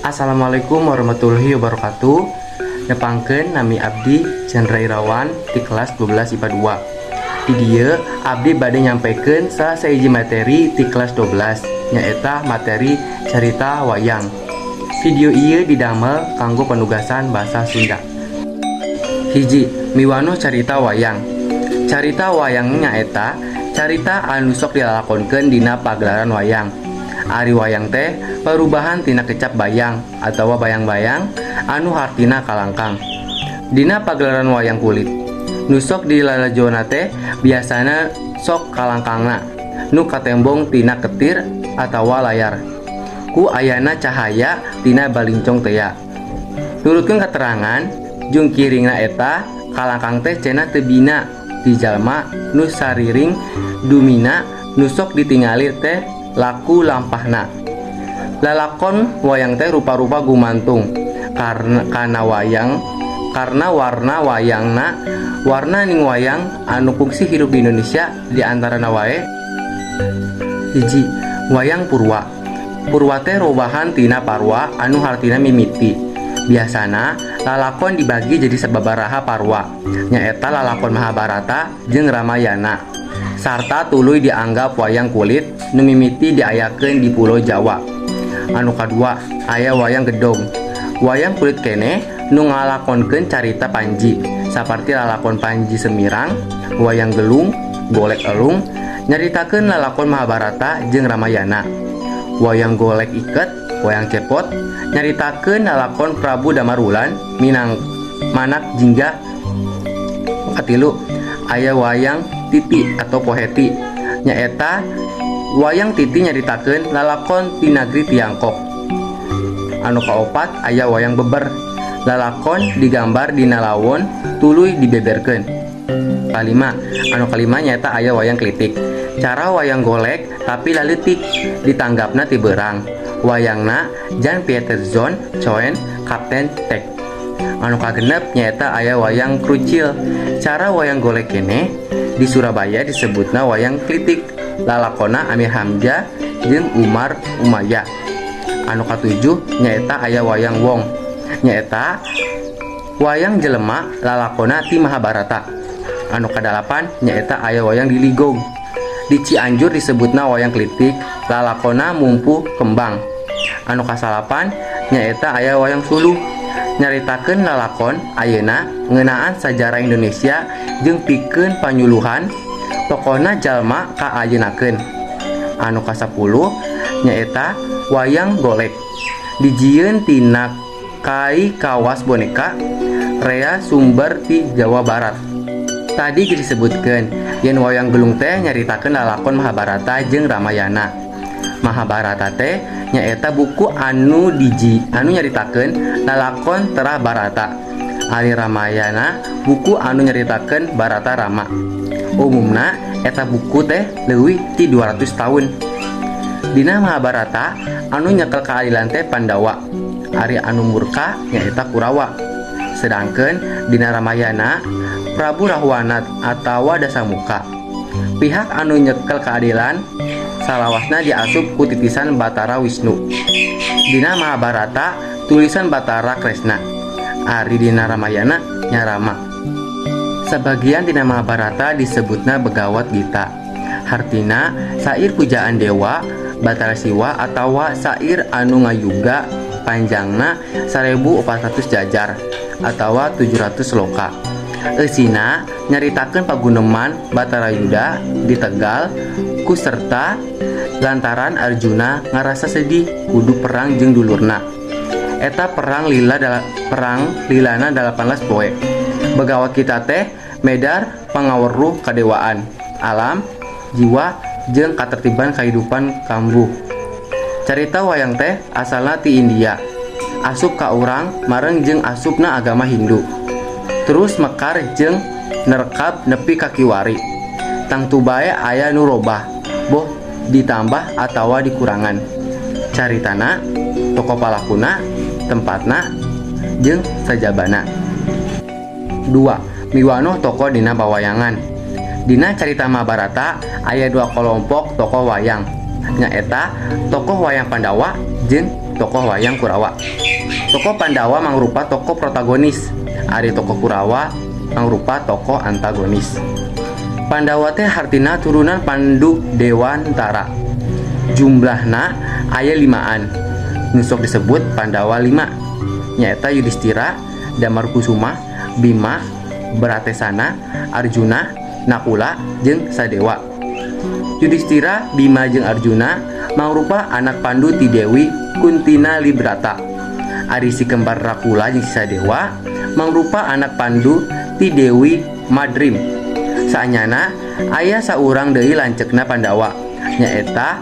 Assalamualaikum warahmatullahi wabarakatuh. Nepangkeun, nami abdi Chandra Irawan di kelas 12 IPA 2. Di dieu abdi bade nyampaikan salah sahiji materi di kelas 12, nyaeta materi carita wayang. Video ieu didamel kanggo penugasan bahasa Sunda. 1. Miwanoh carita wayang. Carita wayang nyaeta carita anu sok dilalakonkeun dina pagelaran wayang. Ari wayang teh perubahan tina kecap bayang atau bayang-bayang anu hartina kalangkang. Dina pagelaran wayang kulit nu sok dilalajona teh biasana sok kalangkangna nu katembong tina ketir atawa layar ku ayana cahaya tina balincong tea. Nurutkeun keterangan jungkiringna, eta kalangkang teh cenah tebina ti jalma nu sariring, dumina nu sok ditingali teh laku lampahna. Lalakon wayang teh rupa-rupa gumantung karena kana wayang, karena warna wayangna. Warna ning wayang anu kungsi hirup di Indonesia di antarana wae: 1. Wayang purwa. Purwa teh robahan tina parwa anu hartina mimiti. Biasana lalakon dibagi jadi sababaraha parwa, nyaeta lalakon Mahabharata jeung Ramayana, sarta tuluy dianggap wayang kulit nu mimiti diayakeun di Pulau Jawa. Anu kadua aya wayang gedong. Wayang kulit keneh nu ngalakonkeun carita Panji saperti lalakon Panji Semirang. Wayang gelung golek elung nyaritakeun lalakon Mahabharata jeung Ramayana. Wayang golek iket, wayang cepot nyaritakeun lalakon Prabu Damarwulan Minang Manak Jingga. Katilu aya wayang titi atau poheti, nyaeta wayang titi nyaritakeun lalakon ti nagri Tiongkok. Anu kaopat aya wayang beber. Lalakon digambar dina lawon tuluy dibeberkeun. Kalima, anu kalima nyaeta aya wayang klitik. Cara wayang golek tapi laleutik, ditanggapna ti beurang. Wayangna Jan Pieterszoon Coen, Kapten Tek. Anu kagenep nyaeta aya wayang krucil. Cara wayang golek keneh, di Surabaya disebutna wayang klitik. Lalakonna Amir Hamzah jeung Umar Umaya. Anu katujuh nyaeta aya wayang wong, nyaeta wayang jelema, lalakonna ti Mahabharata. Anu kadalapan nyaeta aya wayang diligong. Di Cianjur disebutna wayang klitik, lalakonna Mumpu Kembang. Anu kasalapan nyaeta aya wayang suluh, nyaritakeun lalakon ayeuna ngeunaan sajarah Indonesia jeung pikeun panyuluhan, tokohna jalma kaayeunakeun. Anu kasapuluh nyaeta wayang golek, dijieun tina kai kawas boneka, rea sumber ti Jawa Barat. Tadi disebutkeun yen wayang gelung teh nyaritakeun lalakon Mahabharata jeung Ramayana. Mahabharata teh nyaeta buku anu diji anu nyaritakeun lalakon Terah Barata. Ari Ramayana buku anu nyaritakeun Barata Rama. Umumna eta buku teh leuwih ti 200 tahun. Dina Mahabharata anu nyekel keadilan teh Pandawa, ari anu murka nyaeta Kurawa. Sedangkan dina Ramayana Prabu Rahwana atawa Dasamuka. Pihak anu nyekel keadilan salawasna diasup ku titisan Batara Wisnu. Dina Mahabharata tulisan Batara Kresna, ari dina Ramayana nya Rama. Sebagian dina Mahabharata disebutna Begawat Gita, hartina sair pujaan dewa Batara Siwa atawa sair anu ngayuga, panjangna 1400 jajar atawa 700 sloka. Eusina nyaritakeun paguneman Batara Yuda di Tegal kuserta lantaran Arjuna ngarasa sedih kudu perang jeung dulurna. Eta perang lila, perang lilana 18 poe. Begawat Gita teh medar pangaweruh kadewaan, alam, jiwa, jeung katertiban kahidupan kambuh. Carita wayang teh asalna ti India, asup ka urang mareng jeung asupna agama Hindu, terus mekar jeung nerekab nepi ka kiwari. Tangtu bae aya nu robah, boh ditambah atawa dikurangan caritana, tokoh palakuna, tempatna, jeung sajabana. 2. Miwanoh tokoh dina pawayangan. Dina carita Mahabharata aya dua kelompok tokoh wayang, nyaeta tokoh wayang Pandawa jeung tokoh wayang Kurawa. Tokoh Pandawa mangrupa tokoh protagonis, ari tokoh Kurawa mangrupa tokoh antagonis. Pandawa teh hartina turunan Pandu Dewantara. Jumlahna aya limaan, nu sok disebut Pandawa 5, nyaeta Yudhistira, Damarkusuma, Bima, Bratasena, Arjuna, Nakula, jeung Sadewa. Yudhistira, Bima jeung Arjuna mangrupa anak Pandu ti Dewi Kuntina Librata. Ari si kembar Nakula jeung si Sadewa mangrupa anak Pandu ti Dewi Madrim. Saenyana aya saurang deui lanceukna Pandawa, nyaeta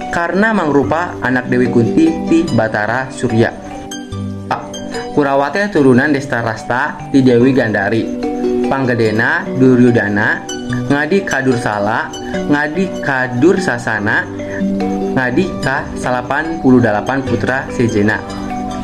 Karna mangrupa anak Dewi Kunti ti Batara Surya. Kurawa teh turunan Destarasta ti Dewi Gandari. Panggedena Duryudana, ngadi ka Dursala, ngadi ka Dursasana, ngadi ka 88 putra sejenna.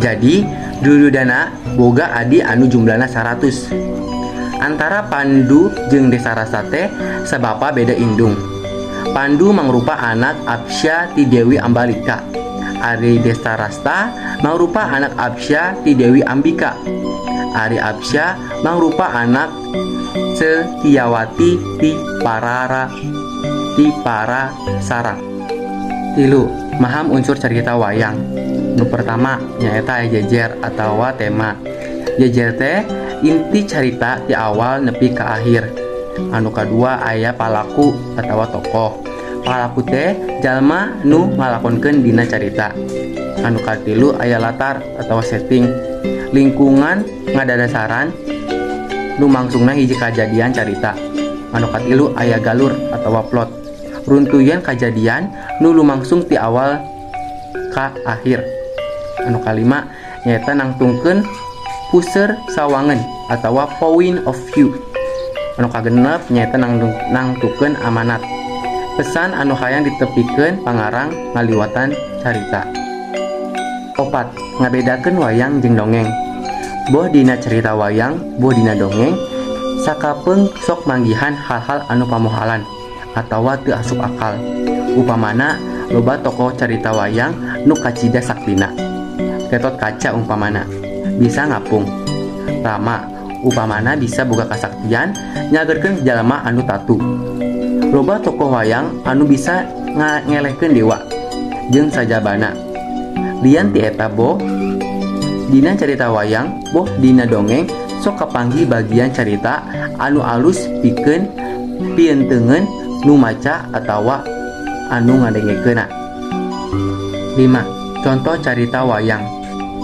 Jadi Duryudana boga adi anu jumlahna 100. Antara Pandu jeung Destarasta teh sabapa beda indung. Pandu mangrupa anak Absya ti Dewi Ambalika. Ari Destarasta mangrupa anak Absya ti Dewi Ambika. Ari Absya mangrupa anak Setyawati ti Parasara. 3, maham unsur carita wayang. Nu pertama nyaeta aya jejer atawa tema. Jejer teh inti carita ti awal nepi ka akhir. Anu kadua aya palaku atawa tokoh. Palaku teh jalma nu ngalakonkeun dina carita. Anu katilu aya latar atawa setting. Lingkungan ngadadasaran lumangsungna hiji kajadian carita. Anu katilu aya galur atawa plot. Runtuyan kajadian nu lumangsung ti awal ka akhir. Anu kalima nyaeta nangtungkeun puseur sawangen atawa point of view. Anu kagenep nyaeta nangtukeun amanat. Pesan anu hayang ditepikeun pangarang ngaliwatan carita. 4, ngabedakeun wayang jeung dongeng. Boh dina carita wayang, boh dina dongeng, sakapeung sok manggihan hal-hal anu pamohalan atawa teu asup akal. Upamana loba tokoh carita wayang nu kacida saktina. Gatot Kaca umpamana bisa ngapung. Rama upamana bisa boga kasaktian nyagerkeun jalma anu tatu. Loba tokoh wayang anu bisa ngelehkeun dewa jeung sajabana. Lian ti eta, boh dina carita wayang boh dina dongeng sok kapanggih bagian carita anu alus pikeun pientengeun nu maca atawa anu ngadengekeunna. 5. Contoh carita wayang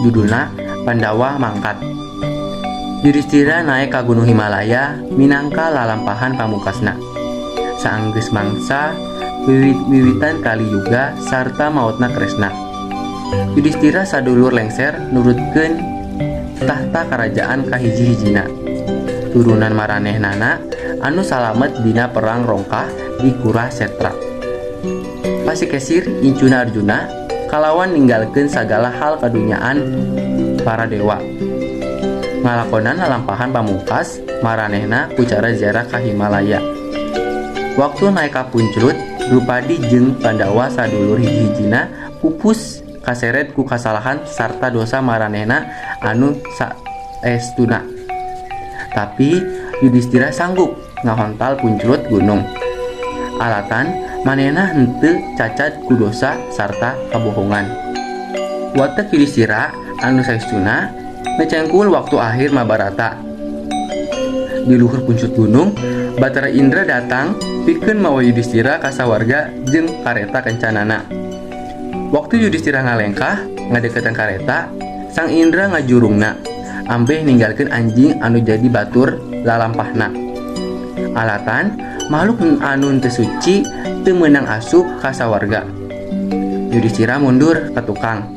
judulna Pandawa Mangkat. Yudhistira naek ka Gunung Himalaya minangka lalampahan pamungkasna. Saanggeus mangsa wiwitan Kali Yuga sarta maotna Kresna. Yudhistira sadulur lengser nurutkeun tahta karajaan ka hiji-hijina. Turunan maranehnana anu salamet dina perang Rongkah di Kurasetra. Pasikesir incuna Arjuna kalawan ninggalkeun sagala hal kadunyaan para dewa. Ngalakonan lalampahan pamungkas maranehna ku cara ziarah ka Himalaya. Waktu naek ka Punclut, Drupadi jeung Pandawa sadulur hiji-hijina pupus kaseret ku kasalahan sarta dosa maranehna anu saestuna. Tapi Yudhistira sanggup ngahontal Punclut gunung. Alatan manehna henteu cacat ku dosa sarta kabohongan. Watek Yudhistira anu saestuna ngecengkul waktu akhir Mahabharata. Di luhur punclut gunung, Batara Indra datang pikeun mawa Yudhistira ka sawarga jeung kareta kencanana. Waktu Yudhistira ngalengkah ngadeukeutan kareta, Sang Indra ngajurungna ambeh ninggalkeun anjing anu jadi batur lalampahna. Alatan makhluk anu teu suci teu meunang asup ka sawarga. Yudhistira mundur ka tukang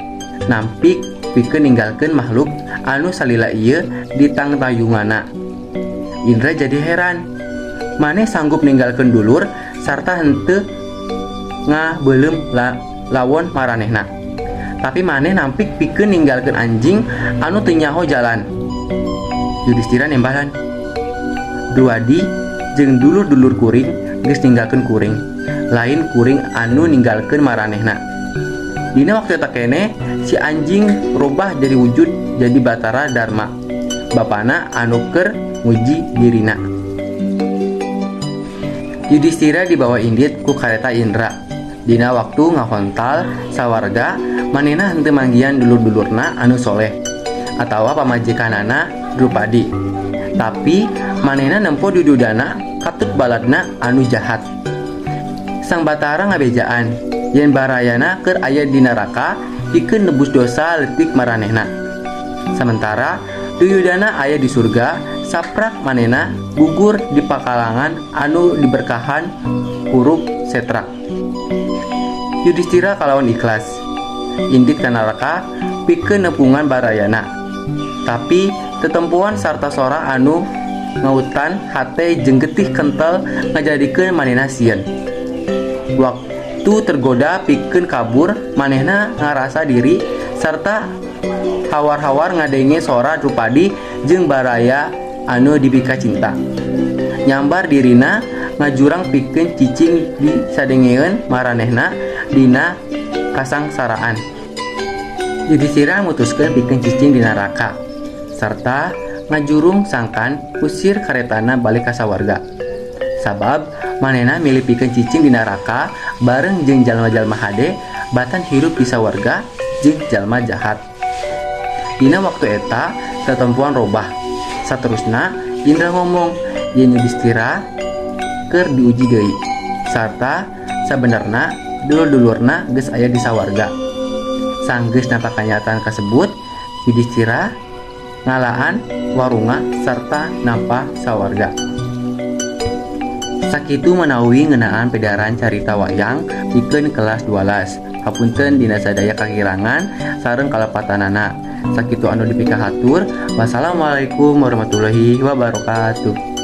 nampik pikeun ninggalkeun makhluk anu salila ieu ditangtayunganna. Indra jadi heran. Maneh sanggup ninggalkeun dulur sarta henteu ngabeuleum lawon maranehna. Tapi maneh nampik pikeun ninggalkeun anjing anu teu nyaho jalan. Yudhistira nembalan. Druadi jeung dulur-dulur kuring geus ninggalkeun kuring, lain kuring anu ninggalkeun maranehna." Dina waktu eta keneh si anjing robah jadi wujud jadi Batara Dharma, bapana anu keur nguji dirina. Yudhistira dibawa indit ku kareta Indra. Dina waktu ngahontal sawarga, manehna henteu manggihan dulur-dulurna anu soleh atawa pamajikanana Drupadi. Tapi manehna nempo Duryudana katut baladna anu jahat. Sang Batara ngabejaan yen barayana keur aya di neraka pikeun nebus dosa leutik maranehna. Sementara Duryudana aya di surga, saprak manehna gugur di pakalangan anu diberkahan Kuruksetra. Yudhistira kalawan ikhlas indit ka neraka pikeun nepungan barayana. Tapi tetempoan sarta sora anu ngautan hate jeung getih kentel ngajadikeun manehna sieun. Waktu tergoda pikeun kabur, manehna ngarasa diri sarta hawar-hawar ngadenge sora Drupadi jeung baraya anu dipika cinta. Nyambar dirina ngajurang pikeun cicing di sadengeun maranehna dina kasangsaraan. Yudhistira mutuskeun pikeun cicing di neraka sarta ngajurung sangkan kusir karetana balik ka sawarga. Sabab manehna milih pikeun cicing di neraka bareng jeung jalma-jalma hade batan hirup di sawarga jeung jalma jahat. Dina waktu eta tetempoan robah. Saterusna Indra ngomong yen Yudhistira keur diuji deui sarta sabenerna dulur-dulurna geus aya di sawarga. Sanggeus nampa kanyataan kasebut, Yudhistira ngalaan warunga sarta nampa sawarga. Sakitu manawi ngeunaan pedaran carita wayang pikeun kelas 12. Hapunten dina sadaya kakirangan sareng kalepatanana. Sakitu anu dipikahatur. Wassalamualaikum warahmatullahi wabarakatuh.